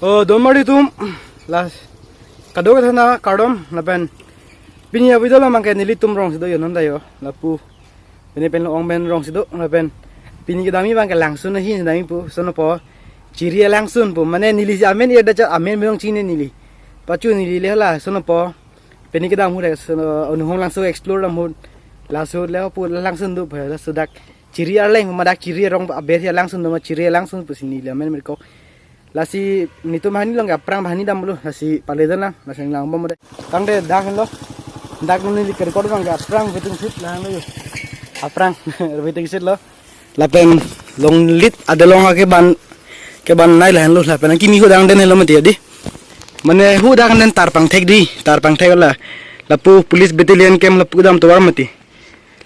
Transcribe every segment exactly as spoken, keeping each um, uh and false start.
O, don marli atum, lasi kadokave athana kardom, lapen pini a-video along abangke nelitum rong si do yo, non ta yo, lapu. Pini pen lo ong pen rong si do, lapen pini kedamji abangke langsun ahin damji pu, lason apo Chiri alangsun pu, mane neli si amen ir da cha, amen belong chini neli. Pachu neli le hala, lason apo pini kedam ahut, lason, uh, Nuhong Langso explore dam ahut, laso le pu langsun do pu, laso dak Chiri arleng ma, dak Chiri arong aber si alangsun do ma, Chiri alangsun pusi neli amen merkok. Lasi nelitum banghini along ke aphrang banghini damlo, lasi pale dan lang, lasi langbom de. Tangte dak henlo. Dak neli ke-record abangke aphrang waiting shed la henlo yo. Aphrang waiting shed lo. Lapen longlit adelong akeban, kebannei la henlo, lapen kimi hu dang den henlo mati di. Mane hu dang den tar pangthek di, tar pangthek la. Lapu police battalion camp lapu dam tovar mati.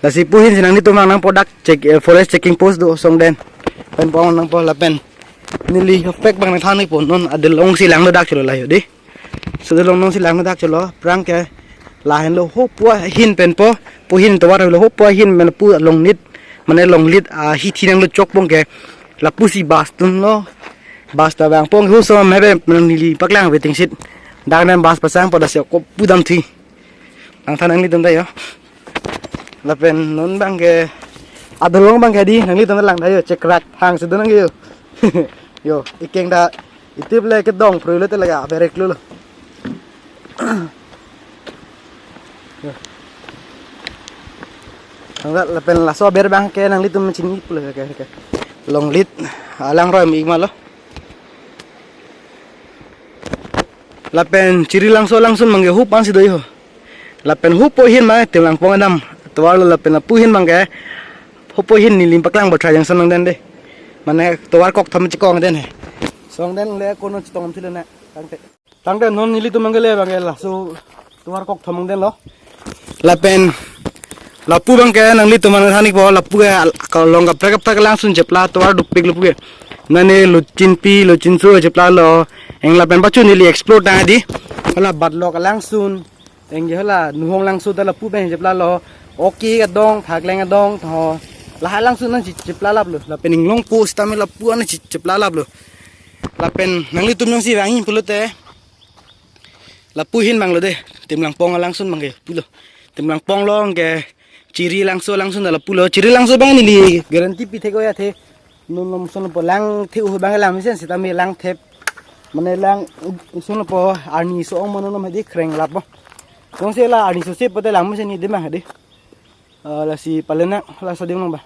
Lasi pu ahin si nanglitum nangpo dak check, eh, forest checking post do song den. Pen pong nangpo lapen neli hopek abang nangthan nangpo non adelong si lang do dak cholo la yo di. So adelong non si lang do dak cholo, aphrang ke la henlo ho pu ahin pen po, pu ahin tovar lo ho pu ahin pen pu longlit, mane longlit ahithi nanglo chok abangke lapu si bus dunlo. Bus ta vangpo, hu so mebe neli paklang waiting shed. Dak nem bus pasang po, dak si ako pu dam thi. Nangthan nanglitum ta yo. Lapen non abangke adelong abangke di nanglitum lang ta yo, chekrak hang si do nang yo. Yo, ikeng ta itip le kedong prui lo te laga berek lo lo. Yo. Nang lapen laso aber abangke nanglitum chini pulo ke ke. Longlit alang roi mi ma lo. Lapen Chiri Langso alangsun abangke hu pu an si do yo. Lapen hu pu ahin ma Timlangpong adam tovar lo, lapen lapu ahin abangke hu pu ahin neli paklang bo try jangsan nang den de. Mane tovar kok thom chekong den he. Song den le kono chetong thile na. Tangte. Tangte non nelitum abangke le abangke laso tovar kok thom den lo. Lapen lapu abangke nanglitum nangthan nangpo, lapu ke al-, kalong kaprek kaprek alangsun chepla tovar dukpik lapu ke. Mane Luchinpi, Luchinso chepla lo. Eng lapen pachu neli explore ta di. Hala Batlok alangsun. Eng ke hala Nuhong Langso ta lapu pen chepla lo. Oke adong, Thakleng adong, tho. Lahai alangsun nang chi-, chepla lap lo. Lapen Inglongpo sitame lapu an chi-, chepla lap lo. Lapen nanglitum jongsi vangji pulote lapu ahin abang lo de, Timlangpong alangsun abangke pulo. Timlangpong along ke Chiri Langso alangsun ta lapu lo. Chiri Langso abang neli guarantee pi thek o ya the. Non non lason po lang the u abang lang mesen sitame lang thep. Mane lang lason po arni so ong mono nom hadi kreng lap bo. Jongsi la arni so se pote lang mesen ni demang hadi. Ah, lasi pale nang, laso adim nang ba.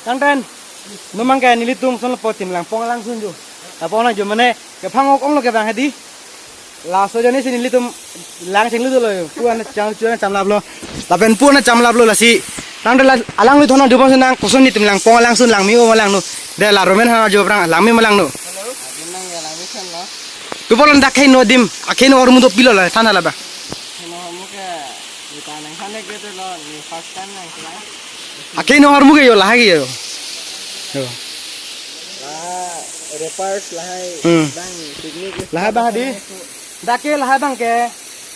Tangte non abangke nelitum lason po Timlangpong alangsun jo. Lapu nang jo mane kephang ok ong lo ke abang hadi. Laso ajoine si nelitum lang chenglu dolo yo. Pu an chang, pu an cham lap lo. Lapen pu an cham lap lo lasi. Tangte la alanglithon an dubon si nang koson ni Timlangpong alangsun langme o ma lang no. De la romen ha jo aphrang langme ma lang no. Hello. Adim nang ya langme sen lo. Tu bolon dak khei no adim, akhei no ahormu dopilo la than la ba. Khei no ahormu ke, ni ta nangthan ke te lo, ni first time nang kela. Akhei no ahormu ke yo, lahai ke yo. Yo. La rappers lahai Hmm. bang picnic. Lahai bang hadi. Dak ke lahai abangke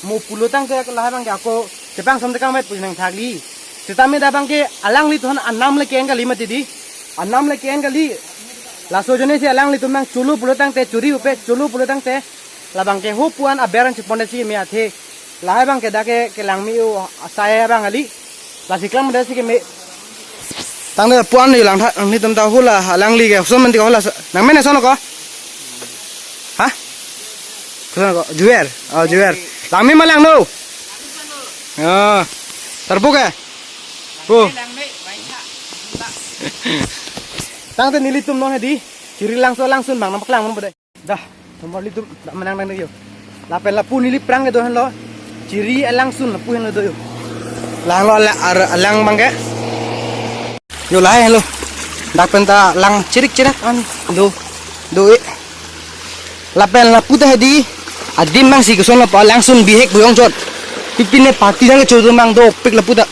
mo pulo tangte lahai abangke ako chepang som tekang met pu nangthakli. Sitame dak abangke alanglithon anam le ke-en kali mati di. Anam le ke-en kali. Laso ajoine si alanglitum nang chulu pulo tangte churi upe chulu pulo tangte. Labangke hu pu an aber an chepon si me athe. Lahai abangke dak ke kelangme o asai abang kali. Lasi klam dasi keme. Tangte pu an yo langtha, nelitum ta hula alangli ke, son mati hula, nang men ason ko? Ha? Koson ko? Juer. Oh, Juer. Langme ma lang no. Oh. Tarpu ke? Pu. Tangte nelitum non hadi. Chiri Langso alangsun abang nangpaklang mo de. Dah, nomor litum, dah menang nang yo. Lapen lapu neli aphrang ke do henlo. Chiri alangsun lapu henlo do yo. Lang lo ala-, ar-, alang abangke. Yo lahai henlo. Dak pen ta lang chirik chirak an do, do e. Lapen lapu ta hadi adim abang si koson lapu alangsun bihek buyong chot. Pipine party nang kecho abang dopik lapu ta.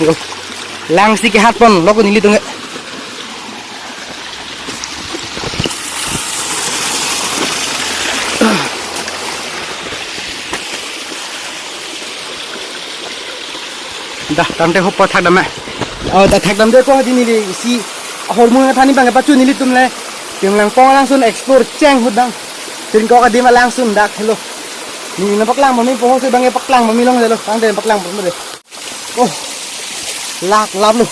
Yo. Lang si kehat pon lo ko nelitum ke. Dah, tangte hopo thak dam eh. Oh, dah thak dam de ko hadi neli si ahormu nangthan ni abang pachu nelitum le. Kim Langpong alangsun explore cheng ahut dang. Tingkok adim alangsun dak helo. Neli nangpaklang pame pu ahut si bang paklang pame longlo. Tangte paklang pame dei. Oh. Lak lap lo.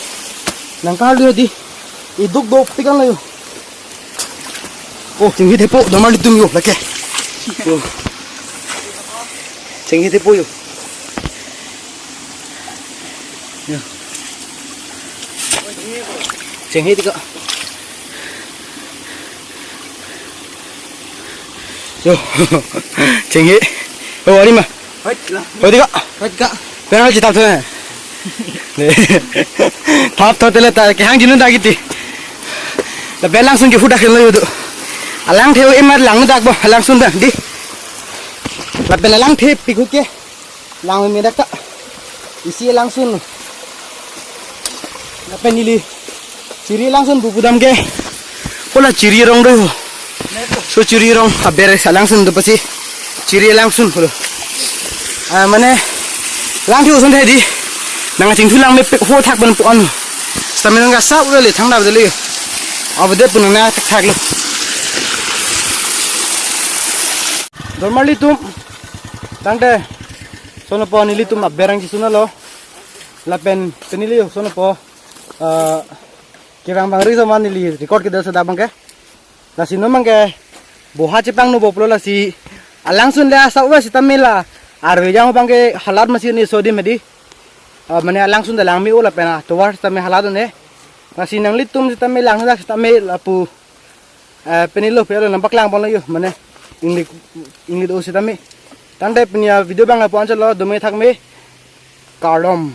Nangkarlu dei. Iduk dopik an lo yo. Oh, chinghi thepo, dormar atum yo, lake. Oh. Chinghi thepo yo. Yo. Chinghi ti ko. Yo. Chinghi. Oh, ari ma. Hoi, la. Hoi, di ko. Hoi, ka. Penang citap tu. Thap thap tele ta kehang jinu dak iti. Lapen alangsun ke hudak lo yo do. Alang theu emat lang dak bo, alangsun dak dei. Lapen alang thepik ahut ke. Lang me dak ta. Isi alangsun. Lapen neli chiri alangsun pu pudam ke. Hala chiri arong do ho. So chiri arong aber alangsun do pasi. Chiri alangsun pulo. Ah, mane lang theu ason thai dei. Nang chingthu lang mepik ho thak ban pu an. Stamina ka sa ule thang da dele. Abode pu nang na thak thak lo. Dormar atum. Tangte. Sono po nelitum aber ang chisuna lo. Lapen pini neli sono po, eh, kevang bang ri so ma neli record kedo sa da bang ke. Lasi non bang ke boha chepangno bo pulo lasi alangsun le asa uwa sitame la arve jang bang ke halat masi ne so di medi. Eh, mane alangsun da lang me-o lapen atovar sitame halat ne. Lasi nanglitum sitame lang dak sitame lapu, eh, pini lo pelo nangpaklang pon lo yo, mane ingli ingli do sitame. Tangte pini avideo bang lapu-an chotlo, dome thakme. Kardom.